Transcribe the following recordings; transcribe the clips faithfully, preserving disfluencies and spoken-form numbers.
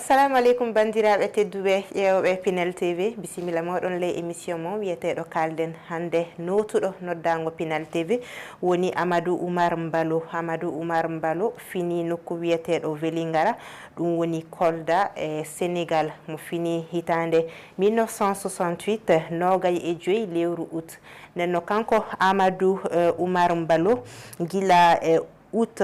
Salamu aleykum, banndiraaɓe tedduɓe ƴeewɓe Pinel T V. Bisimilla mooɗon ley émission mo wiyeteeɗo Kaalden. Hannde nootuɗo noddaango Pinel T V woni Amadou Oumar Mbalo. Amadou Oumar Mbalo fini nokku wiyeteeɗo Vélingara, ɗum woni Kolda e Sénégal. Mo fini hitaande mille neuf cent soixante-huit, noogay e joy lewru août. Nden no kanko Amadou, eh, Oumar Mbalo, gila, eh, août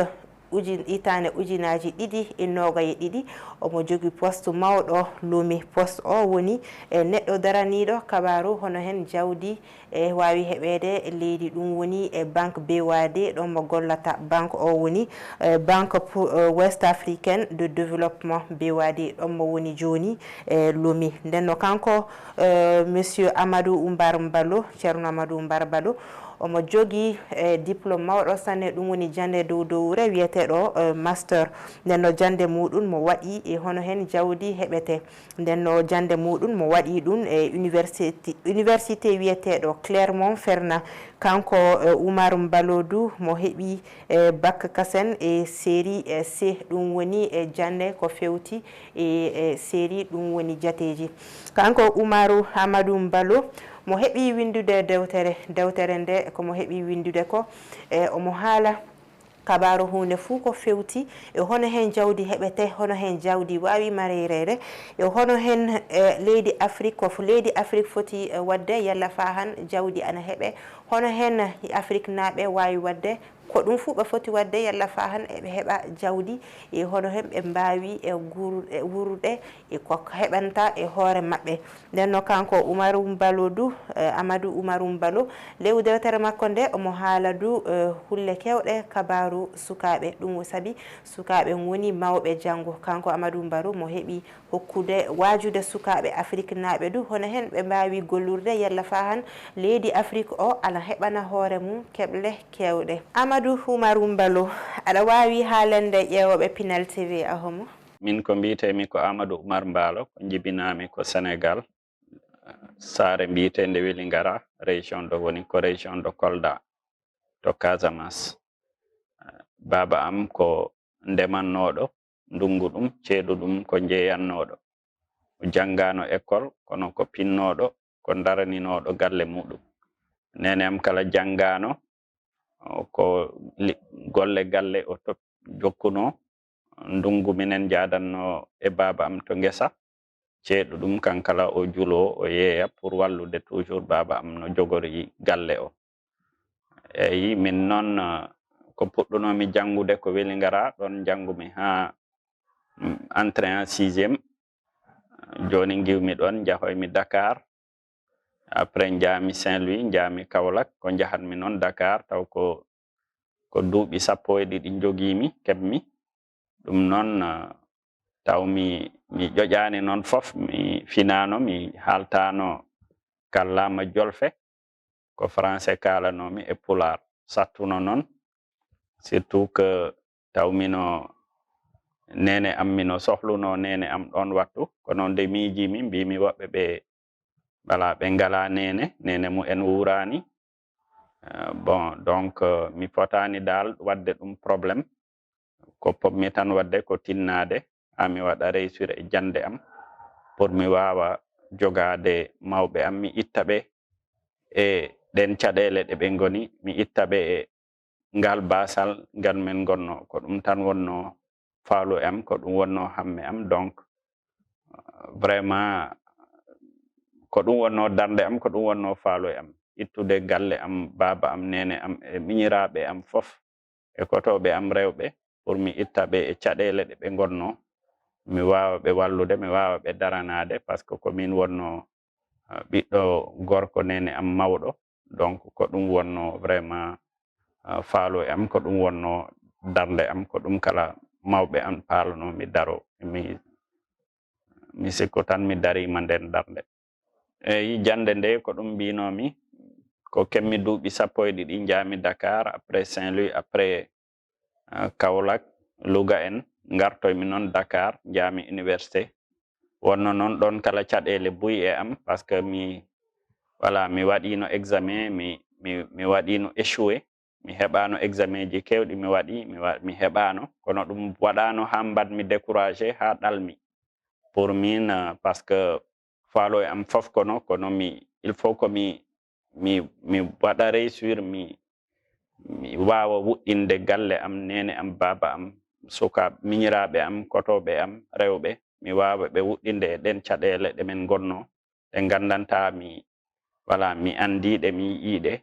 uji-, hitaande ujunaaji ɗiɗi e noogay e ɗiɗi, omo jogii poste mawɗo Lomé. Poste o woni, eh, neɗɗo daraniiɗo kabaaru, hono heen jawdi, eh, waawi heɓeede e leydi, ɗum woni e banque B O A D, ɗo mo gollata. Banque o woni, eh, Banque pour, eh, Ouest Africaine de Développement, B O A D, ɗo mo woni jooni, eh, Lomé. Nden no kanko, eh, monsieur Amadou Oumar Mbalo, Ceerno Amadou Oumar Mbalo, omo jogii, eh, diplôme mawɗo sanne, ɗum woni jannde dow dowre wiyeteeɗo, eh, master. Nden no jannde muɗum mo waɗi e hono heen jawdi heɓete. Nden no jannde muɗum mo waɗi ɗum e université, université wiyeteeɗo Clermont-Ferrand. Kanko, eh, Oumar Mbalo du mo heɓi, eh, bac kasen e série, eh, C, ɗum woni e jannde ko fewti e, eh, série, ɗum woni jateeji. Kanko Oumarou Amadou Mbalo mo heɓi winndude dewtere. Dewtere nde ko mo heɓi winndude ko, eh, omo haala kabaaru huunde fuu ko fewti e hono heen jawdi heɓete, hono heen jawdi waawi mareyreede, e hono heen, eh, leydi Afrik, ko f-, leydi Afrik foti, eh, waɗde yalla faa han jawdi ana heɓe, hono heen Afriknaaɓe waawi waɗde, ko ɗum fuu ɓe foti waɗde yalla faa han eɓe heɓa jawdi, e hono heen ɓe mbaawi e guur-, e wuurnude e ko heɓanta e hoore maɓɓe. Nden no kanko Umaru Mbalo du, eh, Amadou Umaru Mbalo, lewru dewtere makko nde, omo haala du, eh, hulle keewɗe kabaaru sukaaɓe. Ɗum sabi sukaaɓe ngoni mawɓe janngo. Kanko Amadou Mbalo mo heɓi hokkude, waajude sukaaɓe Afriknaaɓe du, hono heen ɓe mbaawi gollurde yalla faa han leydi Afrik o ana heɓana hoore mum keɓle keewɗe. Amadou Umaru Mbalo, aɗa waawi haalande ƴeewooɓe Pinal T V a homo? Min ko mbiyetee-mi ko Amadou Oumar Mbaalo, ko njibinaa-mi ko Senegaal, saare mbiyeteende Welingara, région ɗo woni ko région ɗo Kolda, to Casamance. Baaba am ko ndemannooɗo, ndunngu ɗum, ceeɗu ɗum ko njeeyannooɗo. O janngaano école, kono ko pinnooɗo, ko daraninooɗo galle muɗum. Neene am kala janngaano, o ko li-, golle galle o top-, jokkunoo. Ndunngu minen njaadanno e baaba am to ngesa. Ceeɗu ɗum kankala o juloo, o yeeya pour wallude toujours baaba am no jogori galle o. Eyi, min noon, eh, ko puɗɗunoomi janngude ko Welingara, ɗoon njanngumi haa, mm, entrée en sixième. Jooni ngiwmi ɗoon, njahoymi Dakar. Après njaami Saint-Louis, njaami Kaolack, ko njahatmi noon Dakar, taw ko, ko duuɓi sappo e ɗiɗi njogiimi, keɓmi. Ɗum noon, eh, taw mi, mi ƴoƴaani noon fof, mi finaano, mi haaltaano kallaama jolfe, ko français kaalanoomi e pulaar. Sattuno noon, surtout que taw mino neene am, mino sohlunoo neene am ɗoon wattu, kono nde miijiimi, mbiimi woɓɓe ɓe, voilà, ɓe ngalaa neene, neene mumen wuuraani. Eh, bon, donc, eh, mi fotaani daal waɗde ɗum problème. Ko potmi tan waɗde ko tinnaade, haa mi waɗa réussir e jannde am, pour mi waawa jogaade mawɓe am, mi itta ɓe e ɗeen caɗeele ɗe ɓe ngoni, mi itta ɓe e ngal baasal ngal min ngonnoo. Ko ɗum tan wonnoo faalu am, ko ɗum wonnoo hamme am. Donc, vraiment, ko ɗum wonnoo darnde am, ko ɗum wonnoo faalu am. Ittude galle am, baaba am, neene am, e miñiraaɓe am fof, e kotooɓe am rewɓe, pour mi itta ɓe e caɗeele ɗe ɓe ngonnoo. Mi waawa ɓe wallude, mi waawa ɓe daranaade, parce que ko min wonnoo, ah, ɓiɗɗo gorko neene am mawɗo. Donc, ko ɗum wonnoo vraiment, ah, faalu am, ko ɗum wonnoo darnde am, ko ɗum kala mawɓe am paalanoo mi daro. Mi, mi sikku tan mi dariima ndeen darnde. Eyi, jannde nde ko ɗum mbinoomi, ko keɓmi duuɓi sappo e ɗiɗi, njaami Dakar, après Saint-Louis, après, ah, Kaolack, Louga en, ngartoymi noon Dakar, njaami université. Wonno noon ɗoon kala caɗeele buy e am, parce que mi, voilà, mi waɗiino examen, mi, mi, mi waɗiino échoué, mi heɓaano examen ji keewɗi mi waɗi, mi wa-, mi heɓaano, kono ɗum waɗaano haa mbaɗmi découragé, haa ɗalmi. pour min, euh, parce que faalo e am fof kono kono mi il faut ko mi mi mi waɗa réussir mi mi waawa wuɗɗinde galle am, nene am, baaba am, suka miñiraaɓe am, kotooɓe am rewɓe, mi waawa ɓe wuɗɗinde e ɗen caɗeele ɗe min ngonno, ɗe nganndantaa mi wala mi anndi ɗe, mi yi'i ɗe.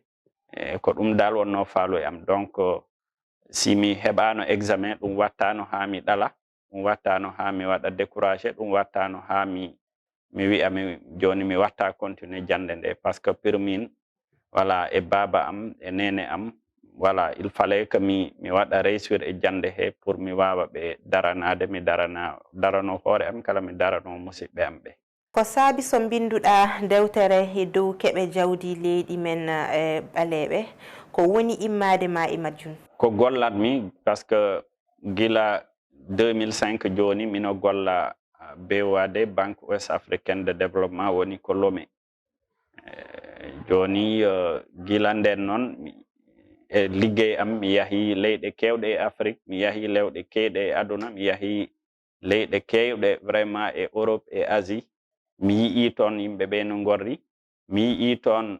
E ko ɗum dal wonno faalo e am. Donc si mi heɓaano examen, ɗum wattaano haa mi ɗala, ɗum wattaano haa mi waɗa découragé, ɗum wattaano haa mi mi wi'a mi jooni mi watta continuer jannde nde, parce que pour min wala e baaba am e nene am wala il fallait que mi mi waɗa réussir e jannde he pour mi waawa ɓe daranaade, mi darana darano hoore am kala mi darano musiɓɓe am ɓe. Ko saabi so mbinnduɗaa dewtere e dow keɓe jawdi leyɗi men e ɓaleeɓe, ko woni immaade ma e majjum? Ko gollatmi, parce que gila deux mille cinq jooni mino golla B O A D, Banque Ouest Africaine de Développement, woni ko Lomé. Eh, jooni eh, gila nden noon e liggey am mi yahi leyɗe kewɗe e Afrique, mi yahi lewɗe kewɗe e aduna, mi yahi leyɗe kewɗe vraiment e Europe e Asie. Mi yi'i toon yimɓe ɓe no ngorri, mi yi'i toon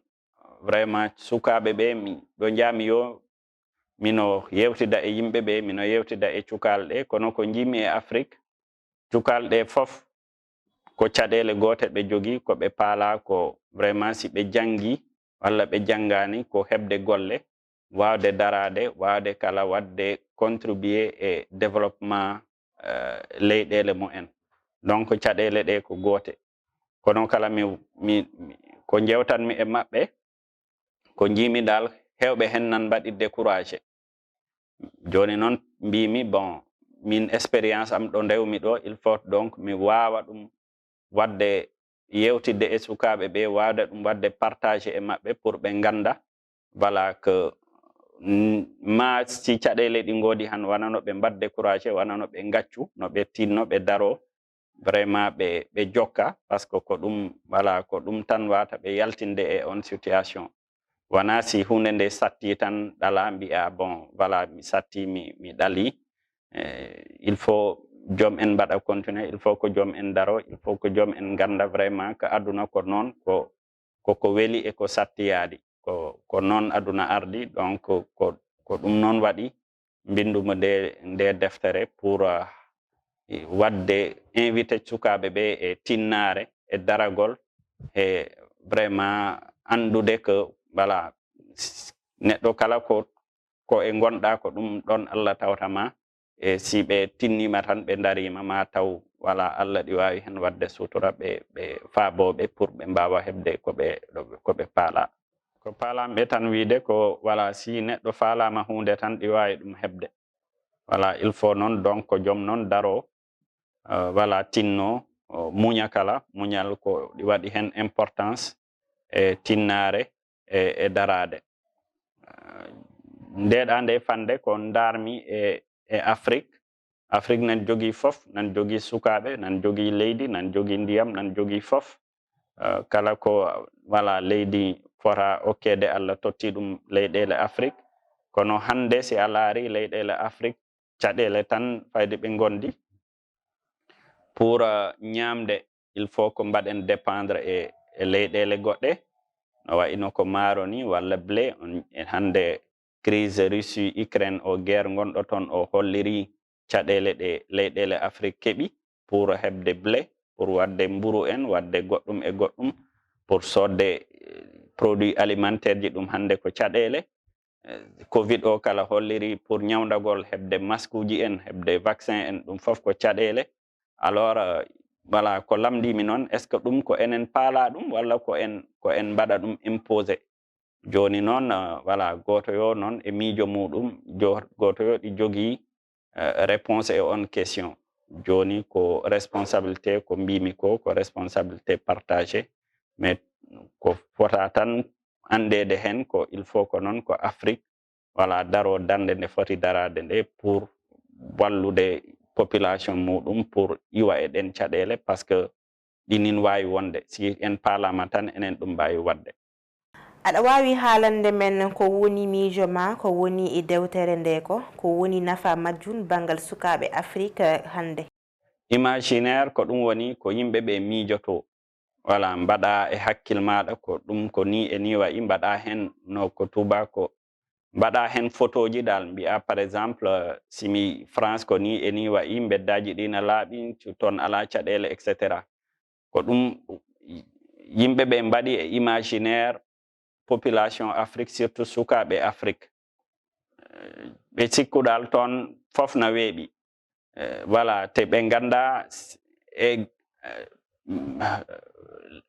vraiment sukaaɓe ɓe mi ɗo njami yo mino yewtida e yimɓe ɓe, mino yewtida e cukalɗe, kono ko njimi e Afrique cukalɗe fof ko caɗeele goote ɓe jogii, ko ɓe paalaa ko vraiment si ɓe janngi walla ɓe janngaani ko heɓde golle, waawde daraade, waawde kala waɗde contribuer e développement eh, leyɗeele mumen. Donc caɗeele ɗe ko goote. Kono kala mi, mi, mi ko njewtanmi e maɓɓe, ko njiimi dal heewɓe heen nan mbaɗi découragé. Jooni noon mbiimi bon min expérience am ɗo ndewmi ɗo il faut donc mi waawa ɗum waɗde yewtidde e sukaaɓe ɓe, waawde ɗum waɗde partagé e maɓɓe pour ɓe ngannda voilà que ma si caɗeele ɗi ngoodi han wona no ɓe mbaɗ découragé, wona no ɓe ngaccu, no ɓe tinno, ɓe daro vraiment ɓe ɓe jokka parce que ko ɗum voilà ko ɗum tan wata ɓe yaltinde e on situation. Wona si hunde nde satti tan ɗala mbiya bon voilà mi satti mi mi ɗali. Eh, il faut joom en mbaɗa continuer, il faut ko joom en daro, il faut ko joom en ngannda vraiment ko aduna ko noon ko koko weli e ko sattiyaadi. Ko ko noon aduna ardi, donc ko ko ɗum noon waɗi mbinndumi nde nde deftere pour uh, waɗde invité sukaaɓe ɓe e tinnaare e daragol e vraiment anndude que voilà neɗɗo kala ko ko e ngonɗa ko ɗum ɗon Allah tawta ma. E si ɓe tinnima tan ɓe darima ma taw wala Allah ɗi wawi hen wadde sutura ɓe ɓe faaboɓe pour ɓe mbawa heɓde ko ɓe ko ɓe paala. Ko paalamɓe tan wiide ko wala si neɗɗo faalama hunde tan ɗi wawi ɗum heɓde. Wala il faut noon donc ko joom noon daro wala tinno muña kala muñal ko ɗi waɗi hen importance e tinnaare e e daraade. Ndeɗa nde fande ko ndarmi e e Afrique. Afrique nan jogii fof, nan jogii sukaaɓe, nan jogii leydi, nan jogii ndiyam, nan jogii fof. Kala ko wala leydi fota okkeede Allah totti ɗum leyɗeele Afrique. Kono hannde si a laari leyɗeele Afrique caɗeele tan fayde ɓe ngondi. Pour ñaamde il faut ko mbaɗen dépendre e e leyɗeele goɗɗe no wayino ko maaro ni walla blé. E hannde crise Russie Ukraine o guerre ngonɗo toon o holliri caɗeele ɗe leyɗeele Afrique keɓi pour heɓde blé pour waɗde mburu en waɗde goɗɗum e goɗɗum pour soodde produit alimentaire ji ɗum hannde ko caɗeele. Covid o kala holliri pour ñawndagol heɓde maskuji en heɓde vaccin en ɗum fof ko caɗeele. Alors voilà ko lamndimi noon est ce que ɗum ko enen paala ɗum walla ko en ko en mbaɗa ɗum imposé? Jooni noon voilà gooto yo noon e miijo muuɗum gooto yo ɗi jogii réponse e on question. Jooni ko responsabilité ko mbimi ko ko responsabilité partagé mais ko fota tan anndeede heen ko il faut ko noon ko Afrique wala daro darnde nde foti daraade nde pour wallude population muuɗum pour iwa e ɗen caɗeele parce que ɗinin waawi wonde si en paalama tan enen ɗum mbaawi waɗde. Aɗa waawi haalande men ko woni miijo ma ko woni e dewtere nde ko ko woni nafa majjum banngal sukaaɓe Afrik hannde? Imaginaire ko ɗum woni ko yimɓe ɓe miijoto. Voilà, mbaɗa e hakkil maɗa ko ɗum ko ni e ni wayi, mbaɗa hen no ko tubako, mbaɗa hen photoji dal, mbiya par exemple, euh, si mi France ko ni e ni wayi, mbeddaji ɗi na laaɓi, toon ala caɗele, et cetera. Ko ɗum yimɓe ɓe mbaɗi e imaginaire population Afrique, surtout sukaaɓe Afrique. Eh, ɓe sikku dal toon fof na weeɓi. Eh, voilà, te ɓe ngannda s-, e, eh,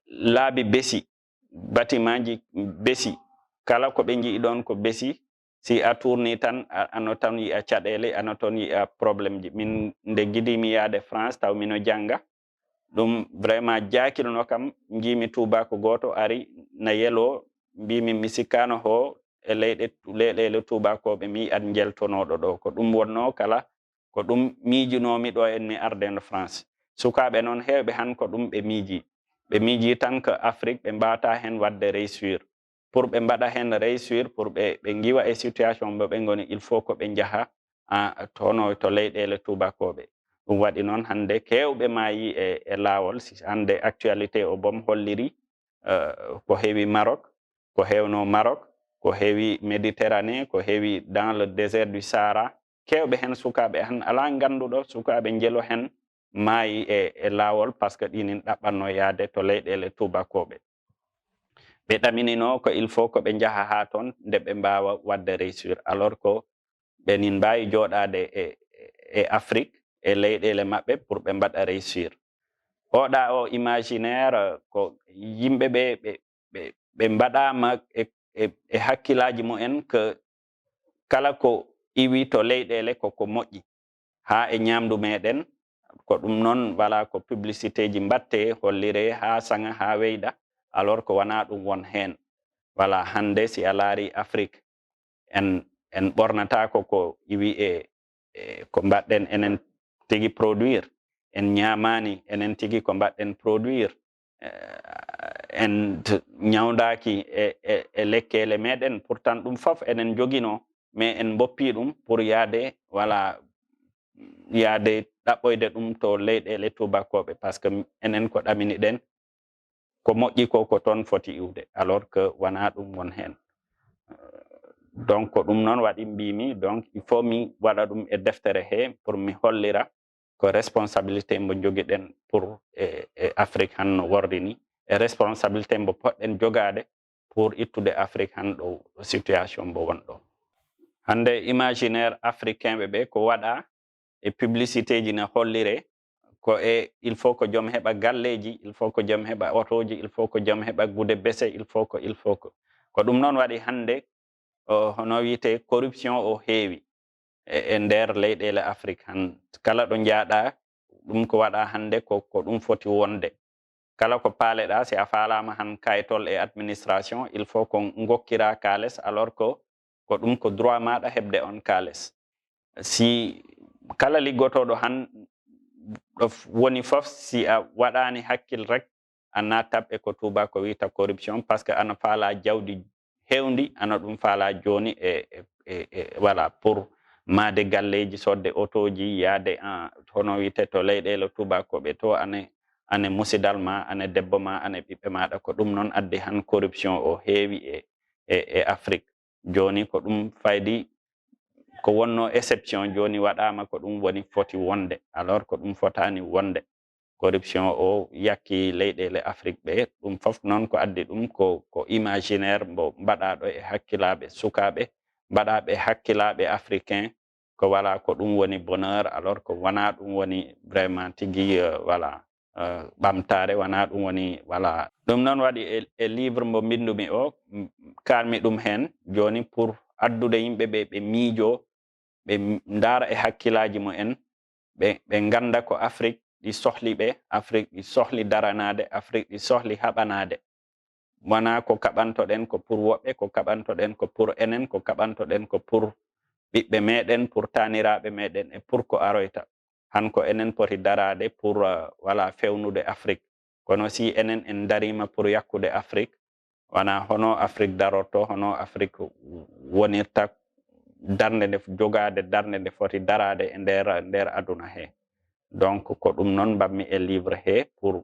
laabi besi, batimanji besi. Kala ko ɓe njiyi ɗoon ko besi. Si a tourni tan, a, ano tan yiya caɗele, ano toon yiya problème ji. Min nde gidimi yaade France, taw mino jannga. Ɗum vraiment jaakilno kam, njiimi tubako gooto ari na yelo, mbimi mi sikkano ho e leyɗe, leyɗele tubakoɓe mi yi'at njeltonoɗo ɗo. Ko ɗum wonno kala, ko ɗum miijunoomi ɗo en mi arde no France. Sukaaɓe noon heewɓe han ko ɗum ɓe miiji. Ɓe miiji tan ko Afrique ɓe mbata hen wadde réussir. Pour ɓe mbaɗa hen réussir, pour ɓe, ɓe ngiwa e situation mo ɓe ngoni, il faut ko ɓe njaha, ah, to hono to leyɗele tubakoɓe. Ɗum waɗi noon hannde keewɓe maayi e, e laawol. Si hannde actualité o boom holliri, eh, ko heewi Maroc, ko heewno Maroc, ko heewi Méditerranée, ko heewi dans le désert du Sahara. Keewɓe hen sukaaɓe han alaa ngannduɗo sukaaɓe njelo hen maayi e, e laawol, parce que ɗinin ɗaɓɓanno yaade to leyɗele tubakoɓe. Ɓe ɗaminino ko il faut ko ɓe njaha haa toon nde ɓe mbaawa waɗde réussir. Alors que ɓe nin mbaawi jooɗaade e, e Afrique, e leyɗele maɓɓe pour ɓe mbaɗa réussir. Oɗa o imaginaire ko yimɓe ɓe, ɓe, ɓe, ɓe mbaɗaama e, e, e hakkilaaji mumen que kala ko iwi to leyɗele ko ko moƴƴi. Haa e ñaamdu meɗen, ko ɗum noon, voilà, ko publicité ji mbatte, hollire haa saŋa, haa weyɗa, alors que wonaa ɗum won heen. Voilà, hannde si a laari Afrique, en, en ɓornataako ko iwi e, e ko mbaɗɗen enen tigi produire. En ñaamaani enen tigi ko mbaɗɗen produire. Eh, en t-, ñawndaaki e, e, e lekkeele meɗen, pourtant ɗum fof enen njogino, mais en mboppi ɗum pour yaade, voilà, yaade ɗaɓɓoyde ɗum to leyɗele tubakoɓe, parce que enen ko ɗaminiɗen, ko moƴƴi ko, ko toon foti iwde, alors que wonaa ɗum won heen. Donc, ko ɗum noon waɗi mbimi, donc, il faut mi waɗa ɗum e deftere he pour mi hollira ko responsabilité mbo njogiɗen pour e, e Afrique han no worri ni, e responsabilité mbo poɗɗen jogaade pour ittude Afrique han ɗo, ɗo situation mbo won ɗo. Hannde imaginaire africain ɓe ɓe ko waɗa e publicité ji na hollire ko e il faut ko joom heɓa galleji, il faut ko joom heɓa otoji, il faut ko joom heɓa gude bese, il faut ko, il faut ko. Ko ɗum noon waɗi hannde o, hono wiyetee corruption o heewi e, e nder leyɗeele Afrique han. Kala ɗo njaaɗa, ɗum ko waɗa hannde ko, ko ɗum foti wonde. Kala ko paaleɗa, si a faalaama han kayitol e administration, il faut ko ngokkira kaales, alors que ko ɗum ko droit maɗa heɓde on kaales. Si kala liggotooɗo han ɗo f-, woni fof, si a waɗaani hakkil rek, a naattat e ko tubaako wiyta corruption, parce que ana faala jawdi heewndi, ana ɗum faala jooni e, e, e, e, voilà, pour maade galleeji, sodde otooji, yaade en, hono wiyte to leyɗeele tubaakoɓe to, ane, ane musidal ma, ane debbo ma, ane ɓiɓɓe maaɗa, ko ɗum noon addi han corruption o heewi e, e, e Afrique. Jooni ko ɗum faydi, ko wonno exception, jooni waɗaama ko ɗum woni foti wonde, alors ko ɗum fotaani wonde. Corruption o yakki leyɗeele Afrique ɓe, ɗum fof noon ko addi ɗum ko, ko imaginaire mbo mbaɗaaɗo e hakkilaaɓe sukaaɓe, mbaɗaaɓe e hakkilaaɓe africain, ko voilà ko ɗum woni bonheur, alors ko wonaa ɗum woni vraiment tigi, euh, voilà, euh, ɓamtaare, wonaa ɗum woni, voilà. Ɗum noon waɗi e, e livre mbo mbinndumi o, m-, kaalmi ɗum heen jooni pour addude yimɓe ɓe, ɓe miijo, ɓe m-, ndaara e hakkilaaji mumen, ɓe, ɓe ngannda ko Afrique ɗi sohli ɓe, Afrique ɗi sohli daranaade, Afrique ɗi sohli haɓanaade. Wonaa ko kaɓantoɗen ko pour woɓɓe, ko kaɓantoɗen ko pour enen, ko kaɓantoɗen ko pour ɓiɓɓe meɗen, pour taaniraaɓe meɗen e pour ko aroyta. Han ko enen poti daraade pour, euh, voilà, fewnude Afrique. Kono si enen en dariima pour yakkude Afrique, wonaa hono Afrique darorto, hono Afrique wonirta darnde nde, jogaade darnde nde foti daraade e nder, nder aduna he. Donc ko ɗum noon mbaɗmi e livre he pour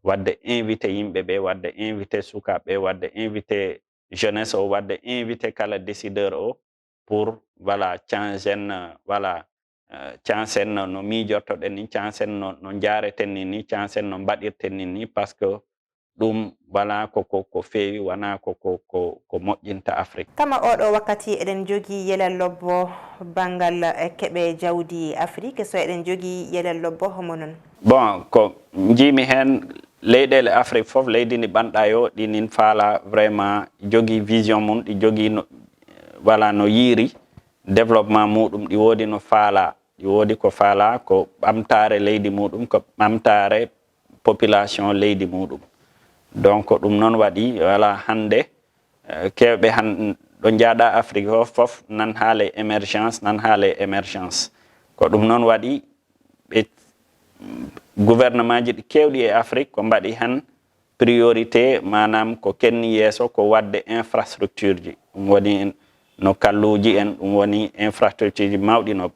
waɗde invité yimɓe ɓe, waɗde invité sukaaɓe, waɗde invité jeunesse o, waɗde invité kala décideur o pour, voilà, cangen, euh, voilà, euh, cangen no, no miijortoɗen ni, cangen no, no njaareten ni, ni cangen no mbaɗirten ni, ni parce que ɗum wala ko, ko, ko feewi, wona ko, ko, ko, ko moƴƴinta Afrique. Kama oɗo wakkati eɗen jogii yelel lobbo banngal, eh, keɓe jawdi Afrique, so eɗen jogii yelel lobbo homo non? Bon, ko njiimi heen, leyɗeele Afrique fof, leydi ndi ɓanɗa yo, ɗi nin faala vraiment jogii vision mum, ɗi jogii no, wala no yiiri développement muɗum, ɗi woodi no faala, ɗi woodi ko faala, ko ɓamtaare leydi muɗum, ko ɓamtaare population leydi muɗum. Donc ɗum noon waɗi, wala hannde, eh, keewɓe han ɗo njaaɗa Afrique o fof nan haale émergence, nan haale émergence. Ko ɗum noon waɗi ɓe gouvernement ji ɗi keewɗi e Afrique ko mbaɗi han priorité, maanaam ko kenni yeeso ko waɗde infrastructure ji. Ɗum woni no kalluuji en, ɗum woni infrastructure ji mawɗi no,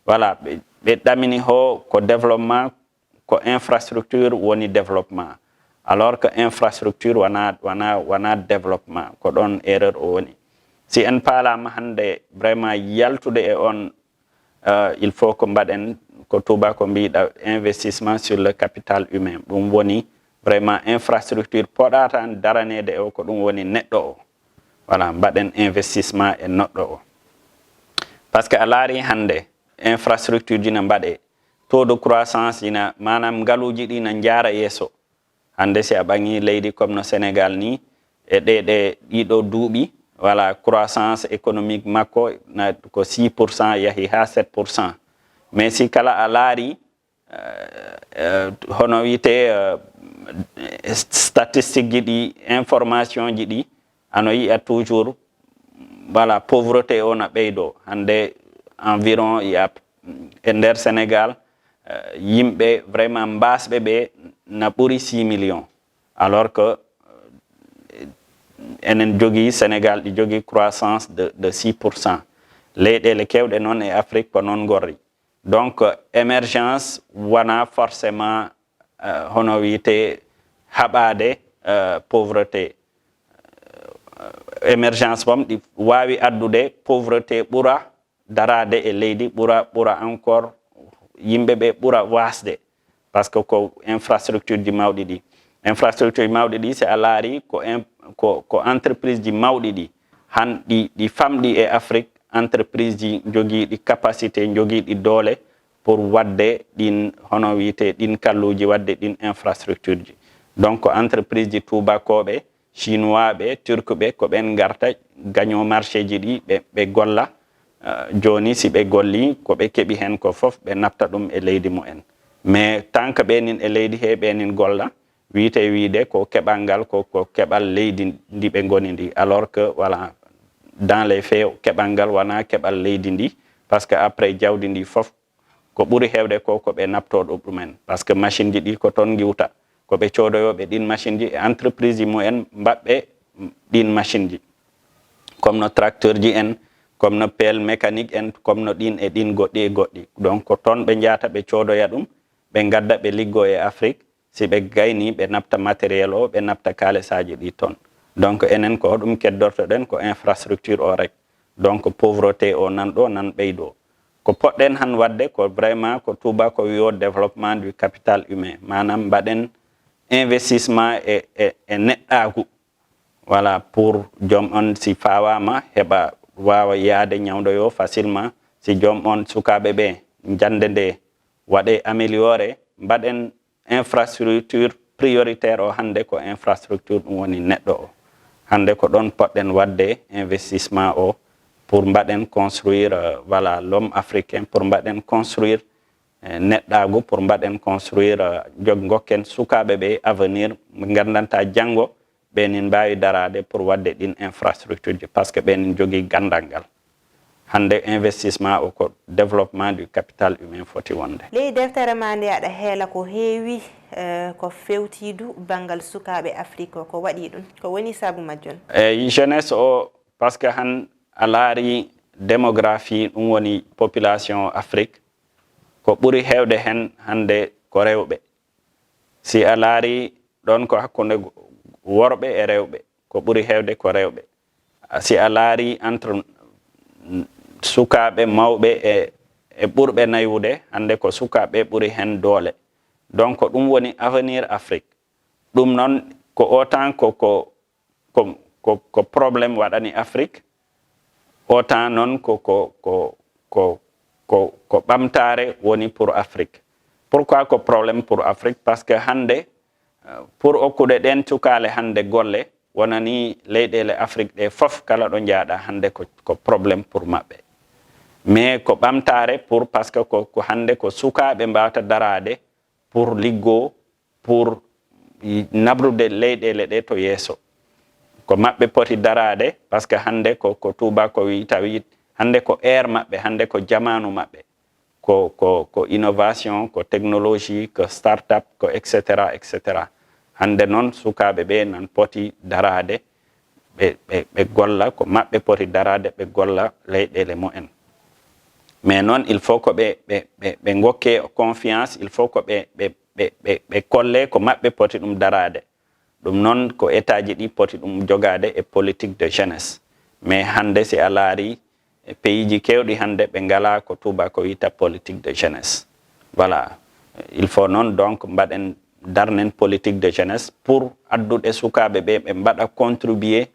voilà, ɓe, ɓe ɗamini ho ko développement, ko infrastructure woni développement. Alors que infrastructure wona, wona, wona développement. Ko ɗon erreur o woni. Si en paalaama hannde vraiment yaltude e on, euh, il faut ko mbaɗen ko tuuba ko mbiɗa investissement sur le capital humain. Ɗum woni vraiment infrastructure poɗata daraneede o, ko ɗum woni neɗɗo o. Voilà, mbaɗen investissement e neɗɗo o. Parce que a laari hannde infrastructure ji na mbaɗe, taux de croissance ina, maanaam ngaluuji ɗi na njaara yeeso. Hannde si a ɓaŋi leydi comme no Sénégal ni, e ɗe, ɗe ɗiɗo duuɓi, voilà, croissance économique makko na ko six pour cent yahi haa sept pour cent. Mais si kala a laari, euh, euh, hono wiyetee, euh, statistique ji ɗi, information ji ɗi, ano yiya toujours, voilà, pauvreté o na ɓeydo. Hannde environ il y a, e nder Sénégal, euh, yimɓe vraiment mbaasɓe ɓe na ɓuri six millions. Alors que, euh, enen jogii, Sénégal ɗi jogii croissance de, de six pour cent. Leyɗeele keewɗe noon e Afrique ko noon ngorri. Donc, euh, émergence wona forcément, euh, hono wiyetee haɓaade, euh, pauvreté. Euh, émergence bom ɗi waawi addude pauvreté ɓura daraade e leydi, ɓura, ɓura encore yimɓe ɓe ɓura waasde. Parce que ko infrastructure ji mawɗi ɗi. Infrastructure mawɗi ɗi, si a laari ko en-, ko, ko entreprise ji mawɗi ɗi. Han ɗi, ɗi famɗi e Afrique, entreprise ji jogiiɗi capacité, jogiiɗi doole pour waɗde ɗin, hono wiyetee ɗin kalluuji, waɗde ɗin infrastructure ji. Donc, ko entreprise ji tuubakooɓe, chinois ɓe, turc ɓe, ko ɓen ngarta gagnoo marché ji ɗi, ɓe, ɓe golla. Euh, jooni si ɓe golli, ko ɓe keɓi heen ko fof, ɓe naɓta ɗum e leydi mumen. Mais tant que ɓe nin e leydi he, ɓe nin golla, wiyetee wiyde ko keɓal ngal, ko, ko keɓal leydi ndi ɓe ngoni ndi. Alors que, voilà, dans les faits, keɓal ngal wona keɓal leydi ndi, parce que après jawdi ndi fof, ko ɓuri heewde ko, ko ɓe naɓtoo ɗum ɗumen. Parce que machine ji ɗi ko toon ngiwta. Ko ɓe coodoyooɓe ɗin machine ji e entreprise ji mumen mbaɗɓe ɗin machine ji. Comme no tracteur ji en, comme no pelle mécanique en, comme no ɗin e ɗin goɗɗi e goɗɗi. Donc ko toon ɓe njahata ɓe coodoya ɗum, ɓe ngadda ɓe liggoo e Afrique. Si ɓe gayni, ɓe naɓta matériel o, ɓe naɓta kaalisaaji ɗi toon. Donc enen ko hoɗum keddortoɗen? Ko infrastructure o rek. Donc pauvreté o nan ɗo, nan ɓeydo. Ko poɗɗen han waɗde ko vraiment ko tuuba ko wiyo développement du capital humain. Maanaam mbaɗen investissement e, e, e neɗɗaagu. Voilà, pour joom on si fawaama heɓa waawa yaade ñawdoyo facilement. Si joom on sukaaɓe ɓe jannde nde waɗe amélioré, mbaɗen infrastructure prioritaire o hannde ko infrastructure ɗum woni neɗɗo o. Hannde ko ɗon poɗɗen waɗde investissement o pour mbaɗen construire, euh, voilà, l'homme africain, pour mbaɗen construire, euh, neɗɗaagu, pour mbaɗen construire, euh, jog ngokken sukaaɓe ɓe avenir, ɓe nganndanta janngo ɓe nin mbaawi daraade pour waɗde ɗin infrastructure ji, parce que ɓe nin jogii ganndal ngal. Hannde investissement o ko développement du capital humain foti wonde. Ley deftere ma nde aɗa heela ko heewi, eh, ko fewtiidu banngal sukaaɓe Afrique o, ko waɗi ɗum? Ko woni sabu majjum? Eyi, jeunesse o, parce que han a laari démographie, ɗum woni population Afrique, Ko ɓuri heewde heen hannde ko rewɓe. Si a laari ɗoon ko hakkunde worɓe e rewɓe, ko ɓuri heewde ko rewɓe. Si a laari entre sukaaɓe, mawɓe e, e ɓurɓe naywude, hannde ko sukaaɓe ɓuri heen doole. Donc ko ɗum woni avenir Afrique. Ɗum noon ko autant ko, ko, ko, ko, ko problème waɗani Afrique, autant noon ko, ko, ko, ko, ko, ko ɓamtaare woni pour Afrique. Pourquoi ko problème pour Afrique? Parce que hannde, euh, pour okkude ɗeen cukaale hannde golle, wonani leyɗeele Afrique ɗe fof kala ɗo njaaɗa hannde ko, ko problème pour maɓɓe. Mais ko ɓamtaare pour, parce que ko, ko hannde ko sukaaɓe mbaawta daraade pour liggoo, pour nabrude leyɗeele ɗe to yeeso. Ko maɓɓe poti daraade, parce que hannde ko, ko tuubako wi tawi, hannde ko ère maɓɓe, hannde ko jamaanu maɓɓe. Ko, ko, ko innovation, ko technologie, ko start-up, ko et cetera, et cetera. Hannde noon sukaaɓe ɓe nan poti daraade, ɓe, ɓe, ɓe golla, ko maɓɓe poti daraade, ɓe golla leyɗeele mumen. Mais noon, il faut ko ɓe, ɓe, ɓe, ɓe ngokke confiance, il faut ko ɓe, ɓe, ɓe, ɓe, ɓe kolle ko maɓɓe poti ɗum daraade. Ɗum noon ko état ji ɗi poti ɗum jogaade e politique de jeunesse. Mais hannde si a laari e pays ji keewɗi hannde ɓe ngalaa ko tuubako wiyta politique de jeunesse. Voilà. Il faut noon donc mbaɗen, darnen politique de jeunesse pour addude sukaaɓe ɓe, ɓe mbaɗa contribuer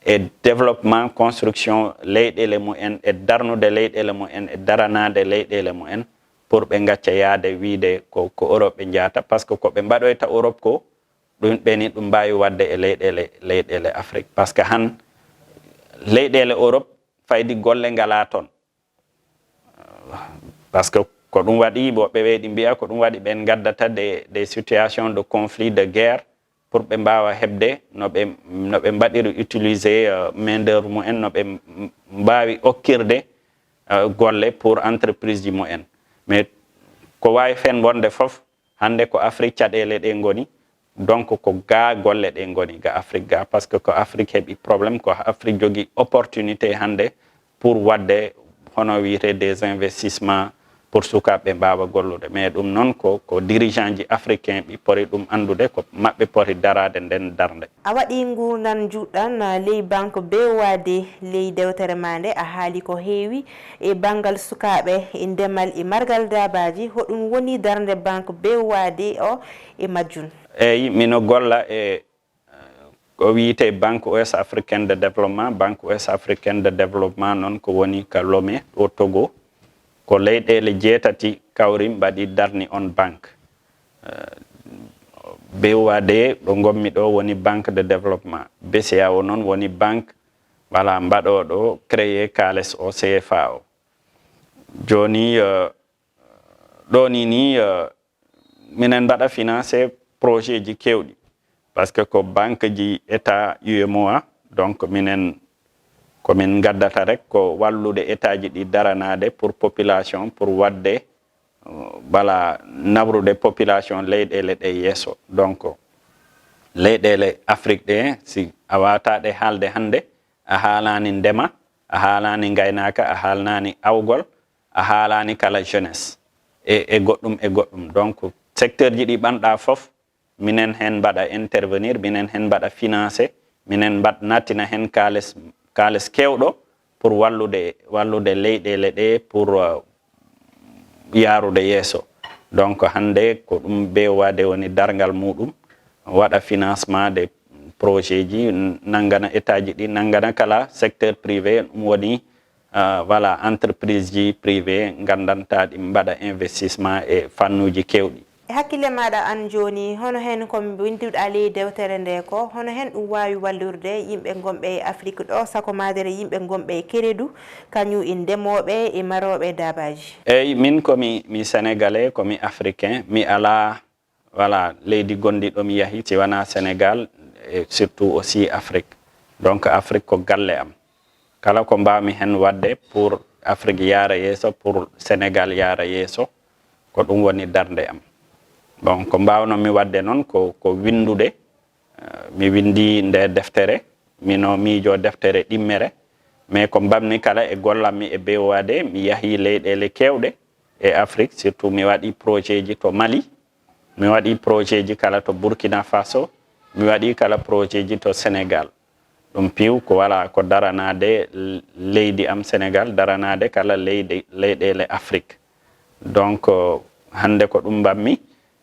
e développement, construction leyɗeele mumen, e darnude leyɗeele mumen, e daranaade leyɗeele mumen, pour ɓe ngacca yaade wiide ko, ko Europe ɓe njahata, parce que ko ɓe mbaɗoyta Europe ko, ɗum ɓe ni ɗum mbaawi waɗde e leyɗeele, leyɗeele Afrique. Parce que han leyɗeele Europe faydi golle ngalaa toon. Parce que ko ɗum waɗi, woɓɓe ɓe ɗi mbiya ko ɗum waɗi ɓen ngaddata des, des situations de conflit, de guerre, pour ɓe mbaawa heɓde no ɓe, no ɓe mbaɗiri utiliser, euh, main d'œuvre mumen, no ɓe m-, mbaawi okkirde, euh, golle pour entreprise ji mumen. Mais ko waawi fen wonde fof, hannde ko Afrique caɗeele ɗe ngoni, donc ko ga golle ɗe ngoni, ga Afrique ga, parce que ko Afrique heɓi problème, ko Afrique jogi opportunité hannde pour waɗde hono wiyete des investissements pour sukaaɓe mbaawa gollude. Mais ɗum noon ko, ko dirigeant ji africain ɓe poti ɗum anndude, ko maɓɓe poti daraade nden darnde. A waɗi nguurndam njuɗɗam ley banque B O A D. Ley dewtere ma nde, a haali ko heewi e banngal sukaaɓe e ndemal e margal daabaaji. Hoɗum woni darnde banque B O A D o e majjum? Eyi, mino golla e, eh, ko wiyetee Banque Ouest Africaine de Développement. Banque Ouest Africaine de Développement noon ko woni ka Lomé, ɗo Togo. Ko leyɗeele jeetati kawri mbaɗi darni on banque. Eh, B O A D, ɗo ngonmi ɗo, woni Banque de Développement. B C E A O noon woni banque, voilà, mbaɗooɗo créé kaales o, C F A o. Jooni, eh, ɗo ni, ni, eh, minen mbaɗa financé projet ji keewɗi. Parce que ko banque ji État, U M O A, donc minen, ko min ngaddata rek ko wallude État ji ɗi daranaade pour population, pour waɗde, euh, voilà, nabrude population leyɗeele ɗe yeeso. Donc, leyɗeele Afrique ɗe, si a waawata ɗe haalde hannde, a haalaani ndema, a haalaani ngaynaaka, a haalnaani awgol, a haalaani kala jeunesse, e, e goɗɗum, e goɗɗum. Donc, secteur ji ɗi ɓanɗa fof, minen heen mbaɗa intervenir, minen heen mbaɗa financé, minen mbaɗ-, nattina heen kaales, kaales keewɗo pour wallude, wallude leyɗeele ɗe pour, euh, yaarude yeeso. Donc, hannde ko ɗum B O A D woni darngal muɗum, waɗa financement des projet ji, n-, nanngana État ji ɗi, nanngana kala secteur privé, ɗum woni, euh, voilà, entreprise ji privé nganndanta ɗi mbaɗa investissement e fannuuji keewɗi. E hakkille maaɗa aan jooni, hono heen ko mbinnduɗaa ley dewtere nde ko, hono heen ɗum waawi wallirde yimɓe ngonɓe e Afrik ɗo, sako maadere yimɓe ngonɓe e Keredu, kañum e ndemooɓe e marooɓe daabaaji? Eyi, min ko mi, mi Sénégalais, ko mi Africain, mi alaa, voilà, leydi gonndi ɗo mi yahi, si wanaa Sénégal, e surtout aussi Afrique. Donc, Afrique ko galle am. Kala ko mbaawmi heen waɗde pour Afrique yaara yeeso, pour Sénégal yaara yeeso, ko ɗum woni darnde am. Bon, ko mbaawnoomi waɗde noon ko, ko winndude. Eh, mi winndi nde deftere, mino miijo deftere ɗimmere, mais ko mbammi kala e gollammi e B O A D, mi yahi leyɗeele keewɗe, e Afrique, surtout mi waɗi projet ji to Mali, mi waɗi projet ji kala to Burkina Faso, mi waɗi kala projet ji to Sénégal. Ɗum piiw ko wala ko daranaade leydi am Sénégal, daranaade kala leydi, leyɗeele Afrique. Donc, hannde ko ɗum mbaɗmi,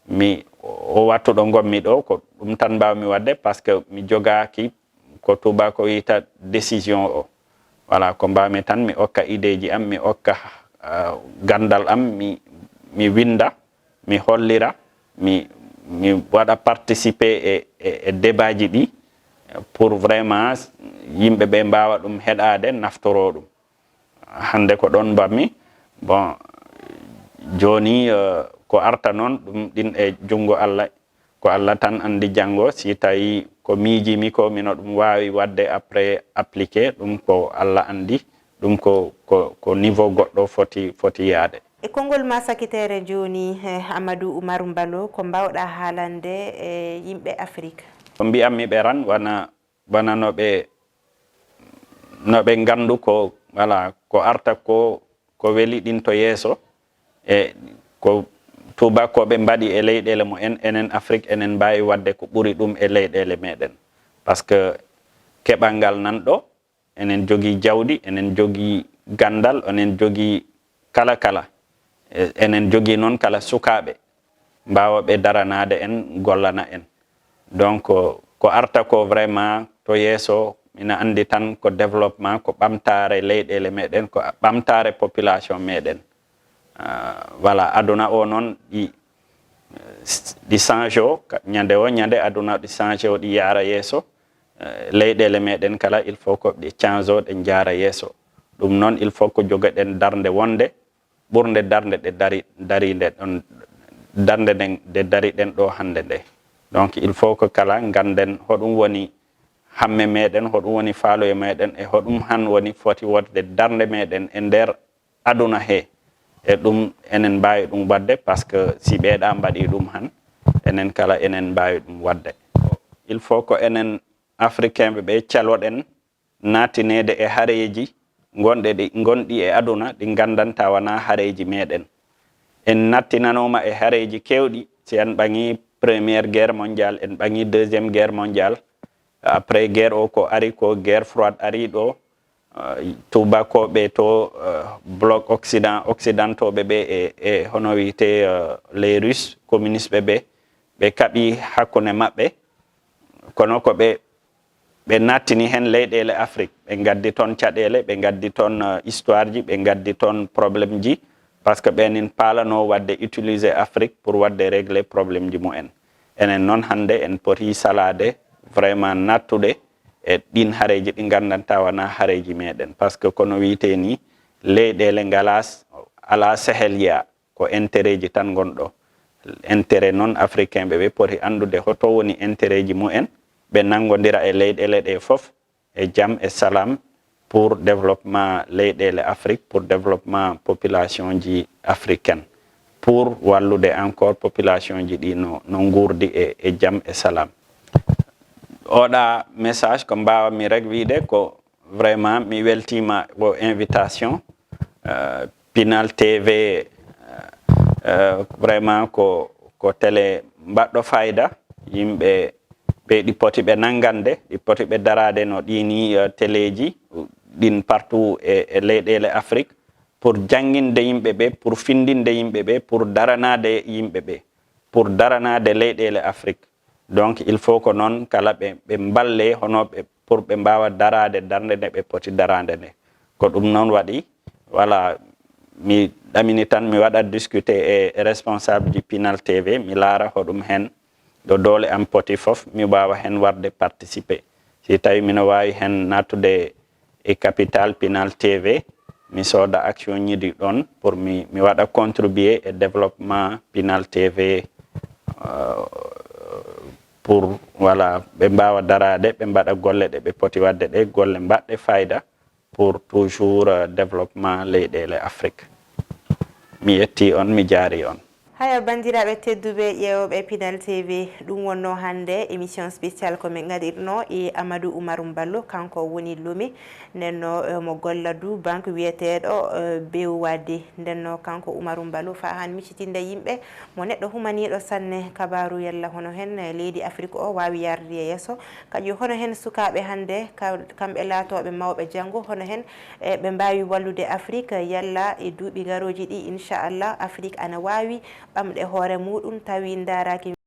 mi, o wattu ɗo ngonmi ɗo, ko ɗum tan mbaawmi waɗde, parce que mi jogaaki ko tubaako wiyta décision o. Wala ko mbaawmi tan, mi okka idée ji am, mi okka, ah, ganndal am, mi, mi winnda, mi hollira, mi, mi waɗa participer e, e, e débat ji ɗi, pour vraiment yimɓe ɓe mbaawa ɗum heɗaade, naftoro ɗum. Hannde ko ɗon mbaɗmi. Bon, jooni, eh, ko arta noon, ɗum ɗin e junngo Allah, ko Allah tan anndi janngo, si tawi ko miijimi ko mino ɗum waawi waɗde après appliqué, ɗum ko Allah anndi, ɗum ko, ko, ko niveau goɗɗo foti, foti yaade. E konngol ma sakitere jooni, eh, Amadou Oumar Mballo, ko mbaawɗa haalande e yimɓe Afrik? Ko mbiyammi ɓe ran, wana, wana no ɓe, no ɓe nganndu ko, wala, ko arta ko, ko weli ɗin to yeeso, e ko tubaakooɓe mbaɗi e leyɗeele mumen, enen Afrik, enen mbaawi waɗde ko ɓuri ɗum e leyɗeele meɗen. Parce que keɓal ngal nan ɗo, enen jogii jawdi, enen jogii ganndal, enen jogii kala kala. E, enen jogii noon kala sukaaɓe mbaawooɓe daranaade en, gollana en. Donc, ko arta ko vraiment to yeeso, ina anndi tan ko développement, ko ɓamtaare leyɗeele meɗen, ko ɓamtaare population meɗen. Ah, voilà, aduna o noon ɗi, ɗi change o, ka-, ñande o ñande aduna ɗi change o, ɗi yaara yeeso. Eh, leyɗeele meɗen kala, il faut ko ɗe change o, ɗe njaara yeeso. Ɗum noon, il faut ko jogoɗen darnde wonde ɓurnde darnde ɗe dari, dariinde ɗon, darnde nden nde dariɗen ɗo hannde nde. Donc, il faut que kala ngannden hoɗum woni hamme meɗen, hoɗum woni faaloye meɗen, e hoɗum han woni foti wonde darnde meɗen e nder aduna he. E ɗum enen mbaawi ɗum waɗde, parce que si ɓeeɗa mbaɗi ɗum han, enen kala enen mbaawi ɗum waɗde. Il faut ko enen Africain ɓe ɓe caloɗen naatineede e hareeji ngonɗe ɗi, ngonɗi e aduna, ɗi nganndanta wonaa hareeji meɗen. En nattinanooma e hareeji keewɗi, si en ɓaŋi Première Guerre Mondiale, en ɓaŋi Deuxième Guerre Mondiale, après guerre o ko ari ko guerre froide ari ɗo, eh, tuubakooɓe to, eh, bloc Occident, occidentaux ɓe ɓe e, e hono wiyetee, eh, les Russes, communistes ɓe ɓe, ɓe kaɓi hakkunde maɓɓe, kono ko ɓe ɓe nattini heen leyɗeele Afrik, ɓe ngaddi toon caɗeele, ɓe ngaddi toon, eh, histoire ji, ɓe ngaddi toon problème ji, parce que ɓeen in paalanoo waɗde utiliser Afrik pour waɗde régler problème ji mumen. Enen noon hannde en poti salaade vraiment nattude e ɗiin hareeji ɗi nganndanta wonaa hareeji meɗen, parce que kono wiyetee ni leyɗeele ngalaa s-, alaa seheliya. Ko intérêt ji tan ngonɗo. Intérêt noon Africain ɓe ɓe poti anndude hoto woni intérêt ji mumen, ɓe nanngodira e leyɗeele ɗe fof e jam e salam pour développement leyɗeele Afrique, pour développement population ji africaine, pour wallude encore population ji ɗi no, no nguurdi e, e jam e salam. Oɗa message ko mbaawmi rek wiide ko vraiment mi weltiima o invitation. Euh, Pinal T V, euh, euh, vraiment ko, ko télé mbaɗɗo fayda. Yimɓe ɓe ɗi poti ɓe nanngande, ɗi poti ɓe daraade no ɗiini, euh, téléji ɗin partout e, e leyɗeele Afrique pour jannginde yimɓe ɓe, pour findinde yimɓe ɓe, pour daranaade yimɓe ɓe, pour daranaade leyɗeele Afrique. Donc, il faut ko noon kala ɓe, ɓe mballe hono ɓe, pour ɓe mbaawa daraade darnde nde ɓe poti daraade nde. Ko ɗum noon waɗi, voilà, mi ɗamini tan mi waɗa discuter e, e responsable ji Pinal T V, mi laara hoɗum heen ɗo doole am poti fof, mi waawa heen warde participer. Si tawi mino waawi heen nattude e capital Pinal T V, mi sooda action ñiɗi ɗon pour mi, mi waɗa contribuer e développement Pinal T V, euh, pour, voilà, ɓe mbaawa daraade, ɓe mbaɗa golle ɗe ɓe poti waɗde ɗe, golle mbaɗɗe fayda pour toujours, euh, développement leyɗeele Afrique. Mi yetti on, mi jaari on. Haya, banndiraaɓe tedduɓe ƴeewooɓe Pinal T V, ɗum wonnoo hannde émission spéciale ko min ngaɗirnoo e Amadou Oumar Mballo, kanko woni Lomé, nden no, eh, mo golla du banque wiyeteeɗo, eh, B O A D. Nden no kanko Oumar Mballo faa han miccitinde yimɓe mo neɗɗo humaniiɗo sanne kabaaru yalla hono hen, eh, leydi Afrik o waawi yarde e yeeso. Kadi hono hen sukaaɓe hannde, ka-, kamɓe laatooɓe mawɓe janngo, hono hen, eh, ɓe mbaawi wallude Afrik yalla e duuɓi garooji ɗi, inchallah, Afrik ana waawi ɓamde hoore muuɗum tawi ndaaraaki